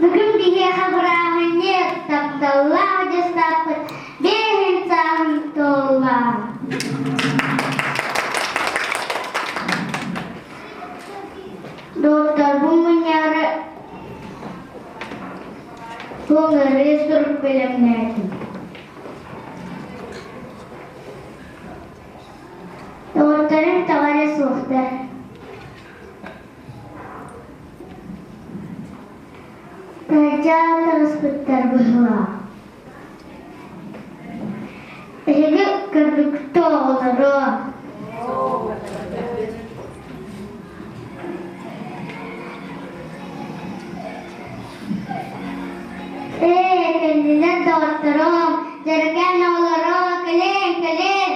Бүгүн биһиэхэ бырааһынньык, тапталлаах дьастааппыт биэһин сааһын туолла. Доҕотторбун мунньаары Туоҥырыы сурук бэлэмнээтим. Доҕотторум тоҕо эрэ суохтар. Таһырдьа таҕыспыттар быһыылаах. Эһиги көрбүккүт оҕолору. Ээ, кэллилэр доҕотторум, дьэрэкээн оҕолоро, кэлиҥ, кэлиҥ!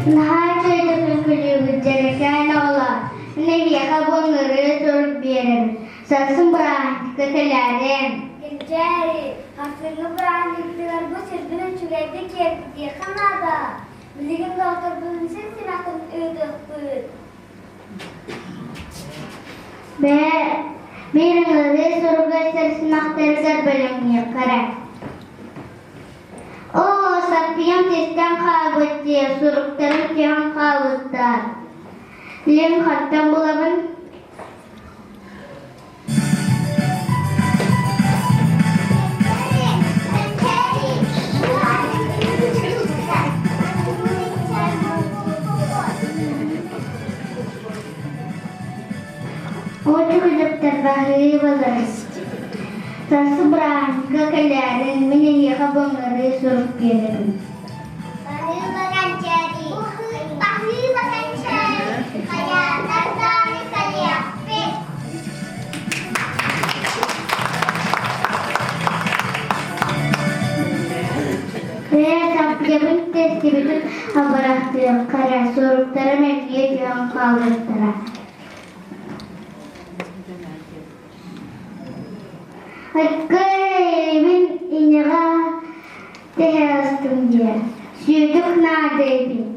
Наһаа үчүгэйдик үҥкүүлүүгүт, дьэрэкээн оҕолор. Мин эһиэхэ бу ыҥырыы сурук биэрэбин. Сарсын бырааһынньыкка кэлээриэм. Кэнчээри, сарсыҥҥы бырааһынньыктыгар бу сирбин үчүгэйдик киэргэтиэххэ наада. Билигин доҕотторбун син симэхтэн ыытыахпыт. Бээ, биир ыҥырыы суруга сир симэхтэригэр бэлэмниэххэ эрэ. Оо, саппыйам тистэн хаалбыт дии, суруктарым түһэн хаалбыттар. Лим хантан булабын? Очу күлүктэр баһыыбалар. Сарсы бырааһынньыкка кэлээрин, мин эйиэхэ быҥырыы сурук биэрэбин. Баһыыба кэнчээри, баһыыба кэнчээри, хайаатар даҕаны кэлиэхпит. Ээ, саппыйабын тэстибитин абырахтыахха эрэ, суруктарым эмиэ түһэн хаалбыттара. Айкый, мин инэҕэ тэһэ астым диэн, сүүтүк наада эбит.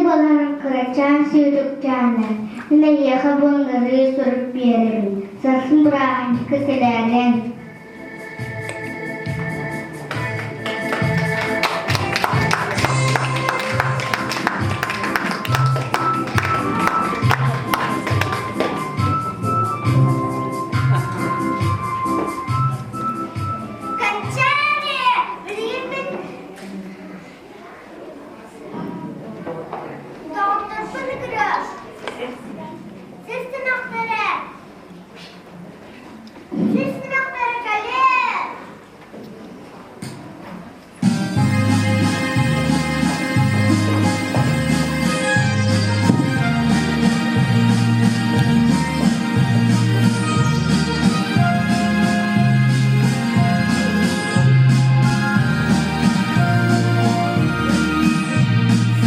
буоларын кырачаан сүүрүкчээнэ, мин эйиэхэ бу ыҥырыы сурук биэрэбин, сарсын бырааһынньыкка кэлээриэҥ. Каччааны! Билигин мин доҕотторбун ыҥырыам. Сис сымахтара! Сис сымахтара кэлиэ!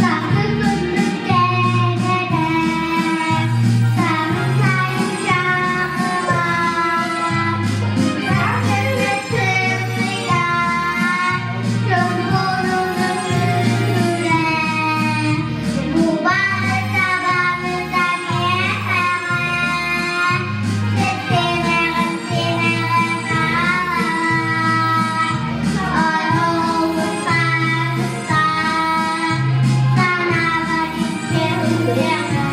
Сахы күннүктээнэрэ, саҥын сайын чаҕылар, сарсыҥҥы тымныйар, чоҥкуруну күүһүрэр, бубаны табаны миэхэҕэ, сэтимэҕин симэҕин аалар, оруолун харыстаан, санаабар илдьэ үрэҕэ.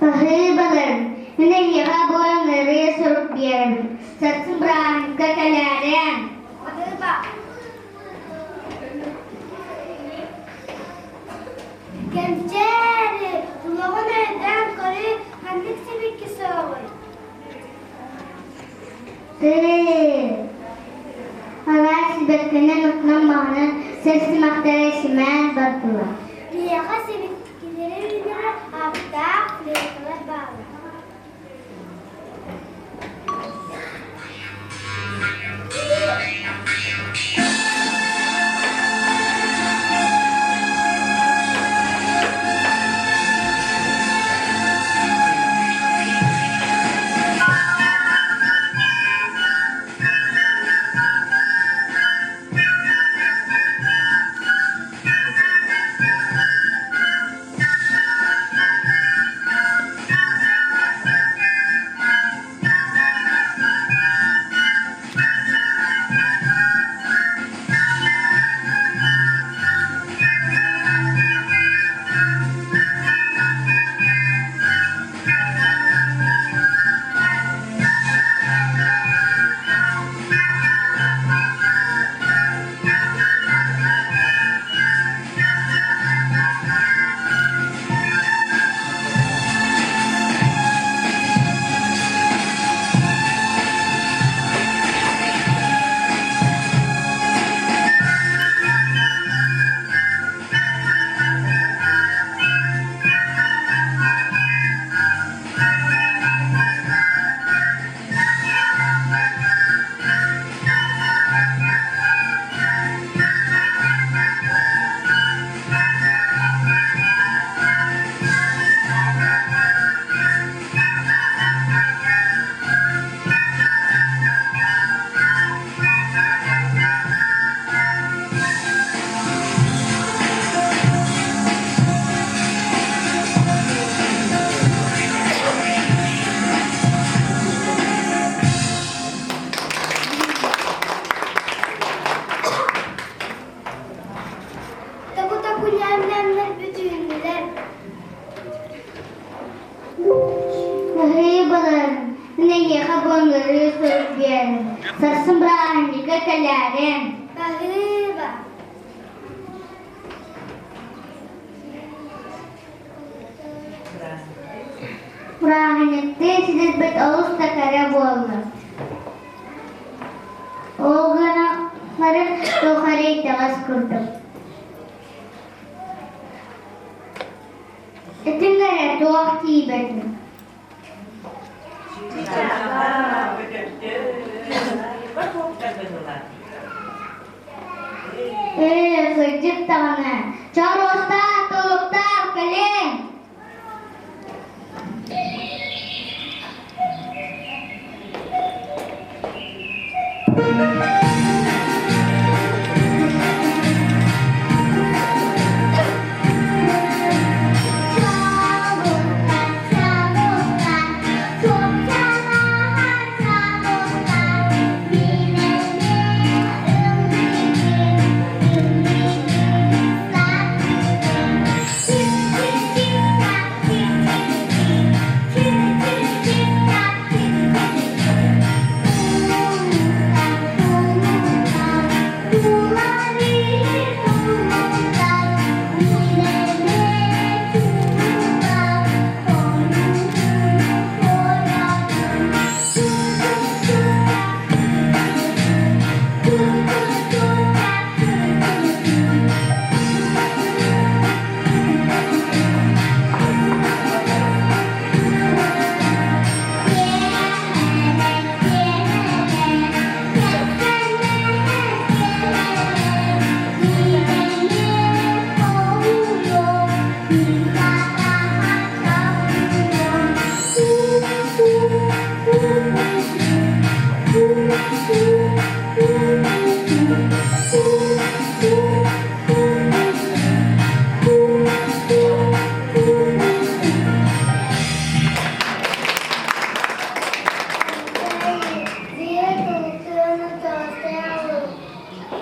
Баһыыбаларым, мин эһиэхэ бу ыҥырыы сурук биэрэбин. Сарсын бырааһынньыкка кэлээриэҥ. Баһыыба! Кэнчээри, тулаҕын өйдөөн көрүй, ханнык сибикки суоҕуй? Тыы, араас сибэккинэн утунан маҕанан сир симэхтэрэ симээн бардылар. Биһиэхэ сибиккилэри үүнэрэ аптаах флейталар бааллар. буонгырыы сурук биэрэбин, сарсын бырааһынньыкка кэлээриэҥ. Баһыыба. Бырааһынньыктыы ситэрбит олус да кэрэ буолла. Ол гынан туох эрэ итэҕэс курдук. Этиҥ эрэ туох тиийбэтин. Ээ, кырдьык даҕаны, чоруостаах, тулуктаах кэлиҥ!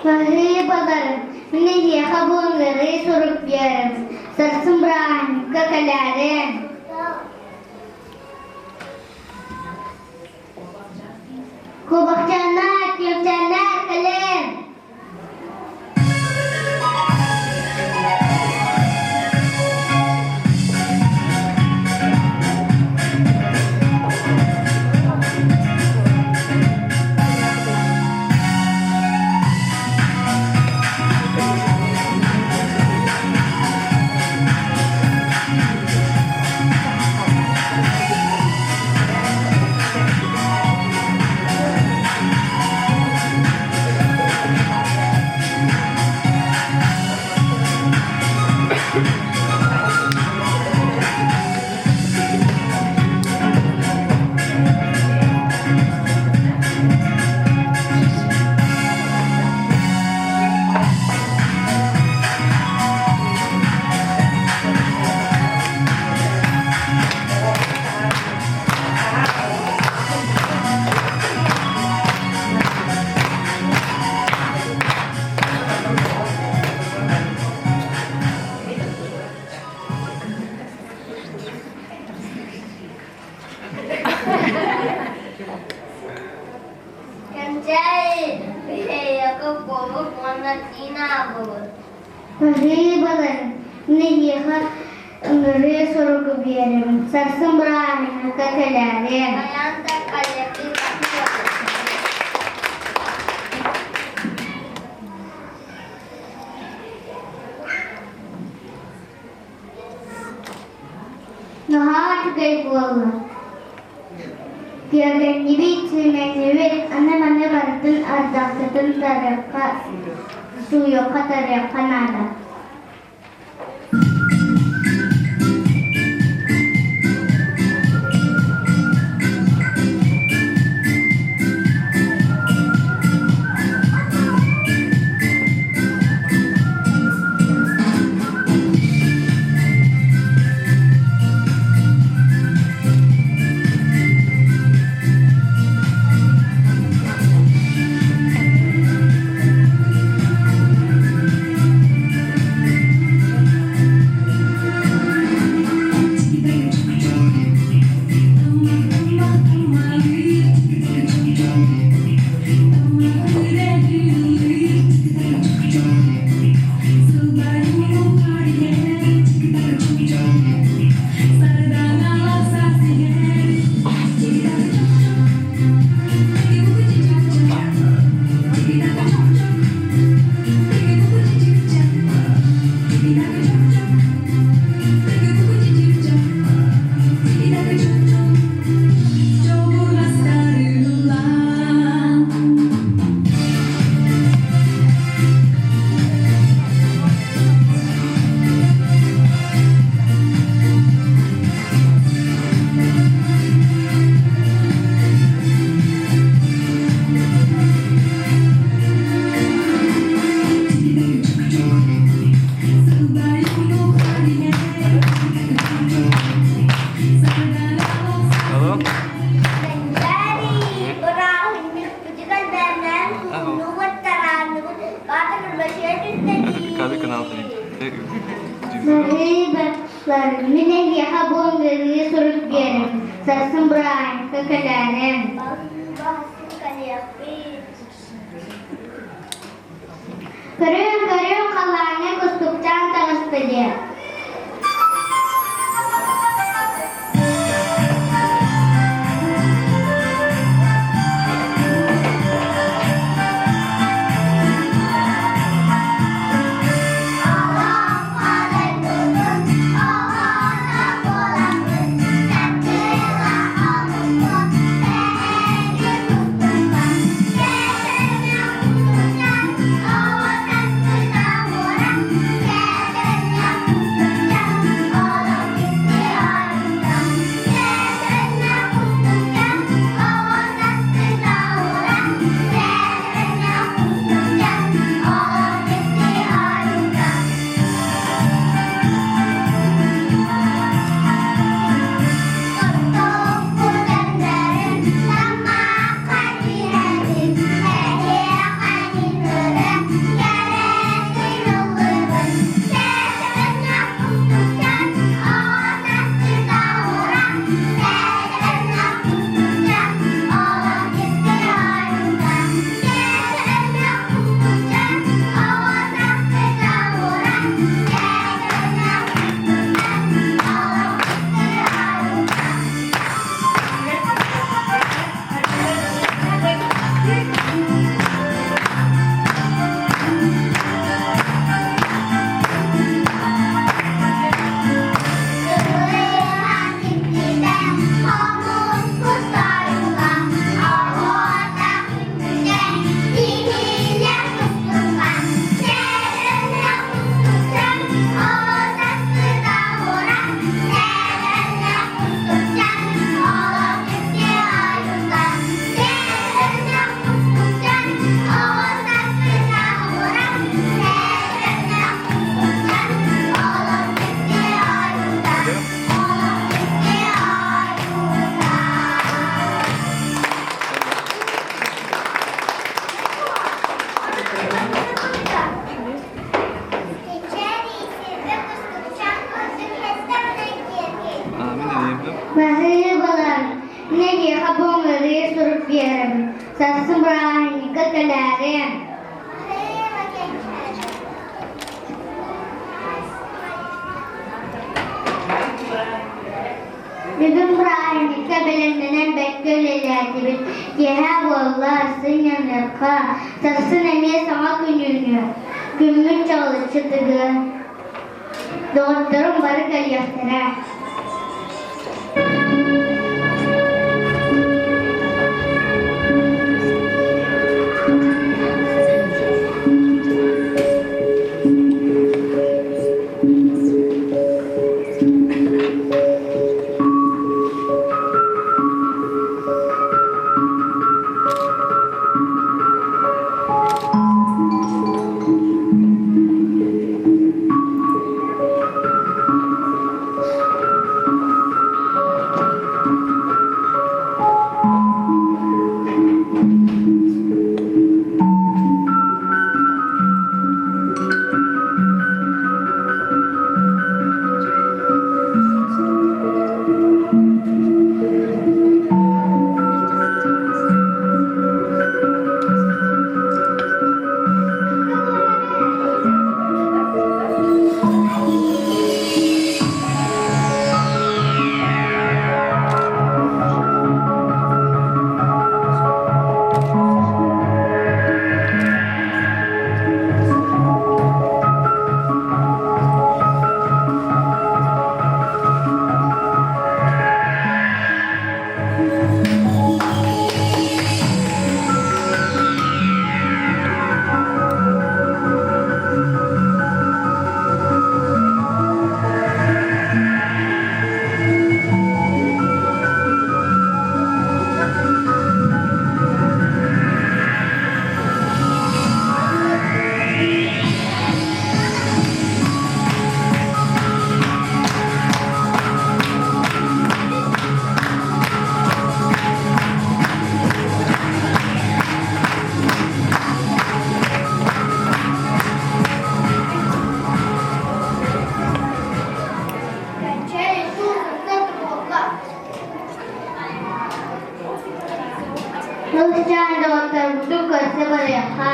Баһыыбаларын, мин эһиэхэ буоҥырыы сурук биэрэбин, сарсын бырааһынньыкка кэлээриэҥ. Кубахчааннаар, киэпчээннээр кэлиэҥ. Кэнчээри биһиэхэ куобах уонна Тина буолар. Баһыыбаларын, мин эһиэхэ ыҥырыы суругу биэрэбин, сарсын бырааһынньыкка кэлээриэм. Хайаан да коллектив Наһаа үчүгэй буолла. Киэргэннибит, симэннибит, аны-маны барытын ардахтытын тарыахха, сууйуохха тарыахха наада. Баһыыбалар, мин эһиэхэ бу ыҥырыы сурук биэрэм, сарсын бырааһынньыкка кэлээрэн. Көрүҥ-көрүҥ халлааҥҥа кустуктаан таҕыста диэ. Баһыыбалар, нэһиэхэ бу ыҥырыы сурук биэрэбин, сарсын бырааһынньыкка кэлээриэм. Бүгүн бырааһынньыкка бэлэмнэнэн бэркэ үлэлээтибит. Киэһэ буолла, сынньаныахха, сарсын эмиэ саҥа күн үүнүө. Күммүт чаҕылыччы тыгыа. Доҕотторум бары кэлиэхтэрэ. Кырачаан доҕотторбутун көрсө барыахха.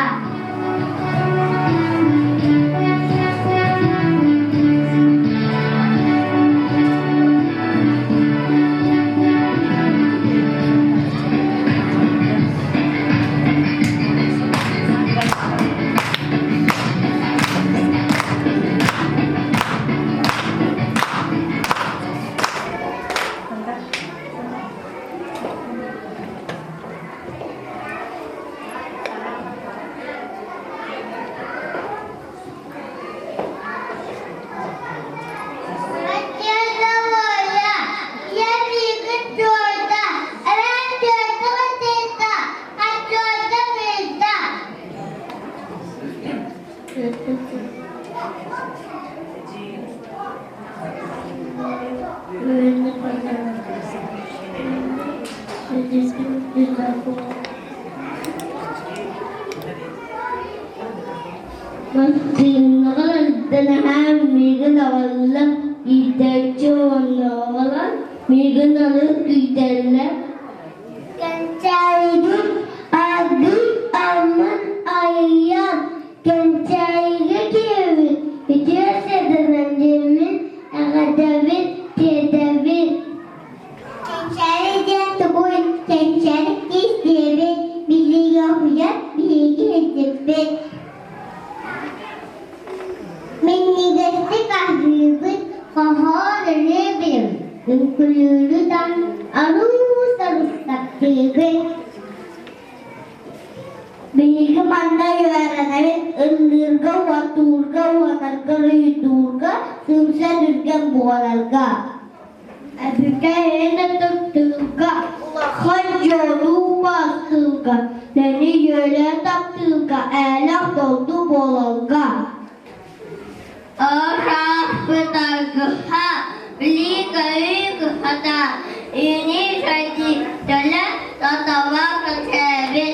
Массыынаҕа миигин аҕалла, иитээччи уонна оҕолор миигин олус күүтэллэр. Кэнчээйигин аргыый алмын айыйан, Кэнчээйигэ киһибит үтүө сыдынан диэммин эҕэрдэбин тиэрдэбин. Кэнчээри диэн тугуй? Кэнчээри киис диэбит, билиигэ уһуйар, биһиги иһитиппит. Минньигэстик аһыыбыт, хоһоон ырыа билим, үҥкүүлүүрү таҥ, аруу сарыстаттыыбыт. Биһиги манна үөрэнэбит ыллыырга, уоттуурга, уонарга, уруһуйдуурга, сымса түргэн буоларга. Өбүгэ өйүн ытыктыырга, улахан дьону убаастыырга, нэни-үөлэ таптыырга, ээлэх долду буоларга. Ыраахпытаргыһа, билии-көрүү кыһата, үүнүү-сайдыы төлө сатала көтөөбүт.